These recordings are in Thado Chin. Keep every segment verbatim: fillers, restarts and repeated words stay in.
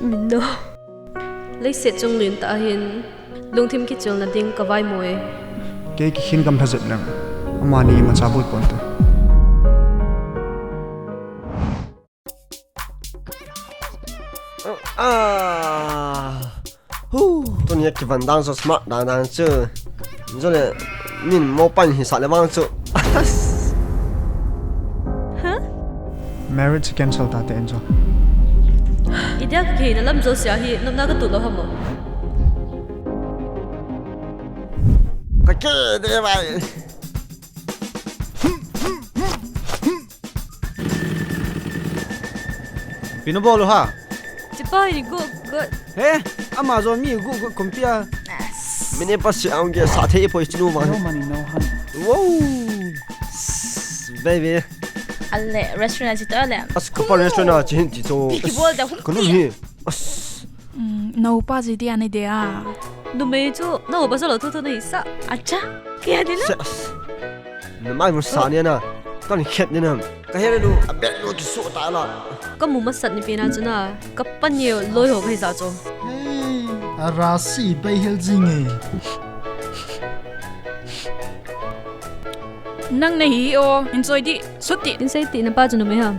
Mino. Leiset chung lentah ahin, lungthim kichulna ding kavaimu e. Kei kikhen gamlha jep leng, amani imacha bol ponte. Ah. Hu. Tunia kivan dang chu smart dang dang chu. Jole min mo pan hi sa le vang chu. Huh? Marriage cancel ta te en chu. Idia kei na lam josia hi nopna katu lou ham? Ka ke de vai. Pinu bolu ha. Chipa hi gu gu. He, ama jo mi gu gu kumpia. Mine pasi aung ge sa thei poi chinu ma. No money, no honey. Wow. Baby. Ale, restaurant a chita le. As kupa restaurant a chin ti to. Tiki bol da hum. Kunu hi. As. Mm, naupa ji dia nei dia. Numei chu, naupa solo thu thu nei sa. Acha, kya dina? Namai mo sa ni na. Kan khet ni na. Ka he nu, a bet nu ki su ta la. Ka mu masat ni pina chu na. Ka pan ye loi ho ka hi sa chu. Hey, a ra si pai hel jing e. Nang nei hi o, enjoy di, suti. Insei ti na pa chu numei ham.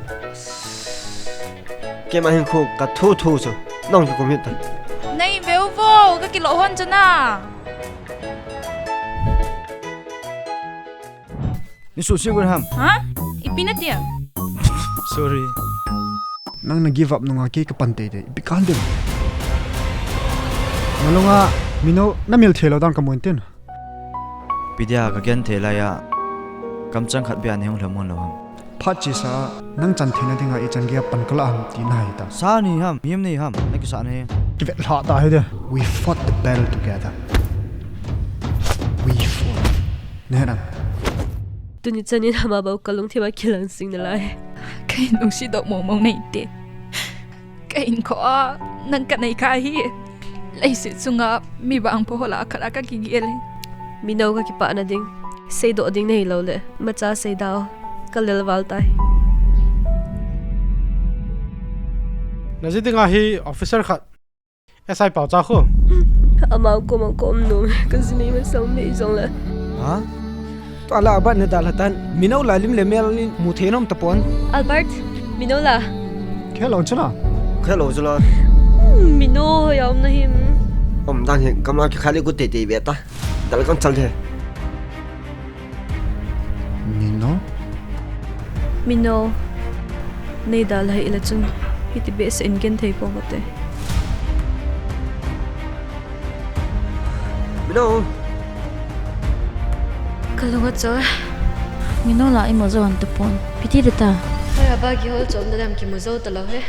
Keima hin khu ka thu thu chu. Nang ki kum hita. Nei veu vo, ka kilo hon chu na. Ni su si gun ham. Ha? Ipi na tia? Sorry. Nang na give up nunga kei ka pan tei tei. Ipi kan dem. Nalunga, Mino, na mil thei lo dang ka mun tin. Ipi dia ka gen thei lai a, kamchang khat bia nei hung lham hon lo ham. Phat chesa, nang chan theina dinga ichan gei a pan ka la ham ti na hi ta. Sa ni ham, him ni ham, na kisa na hi. Kivet lha ta hi de. We fought the battle together. We fought. Ne na. Tuni chanin ama bou ka lungthim a kilang sing na lai. Ka in ung si dok mong mong nei te. Ka in kho a, nang ka nei kha hi. Leiset chunga mi bang po hola khat a ka kigel e. Mino ka kipah na ding. Seidoh ding nei lo le. Macha seida o. Ka lel val tai. Na ji dinga hi officer khat. S I pau cha khu. Ama ko ma ko um nu. Ka ji nei ma sang me jong le. Ha? To ala abat na dal hatan. Mino la lim le mel in mu thei nom tapon. Albert, Mino la. Khe lo chula. Khe lo chula. Hmm, Mino ya um na him. Um dan hi kamla ki khali ku te te be ta. Dal kan chal de. Mino? Mino. Nei dal hai ila chun. Hiti be se in gen thei po mate. Mino. Ka lunga cho. Mino la imo jo an tapon. Piti ta ta. Hoi aba ki hol chom da dam ki mu jo ta lo he.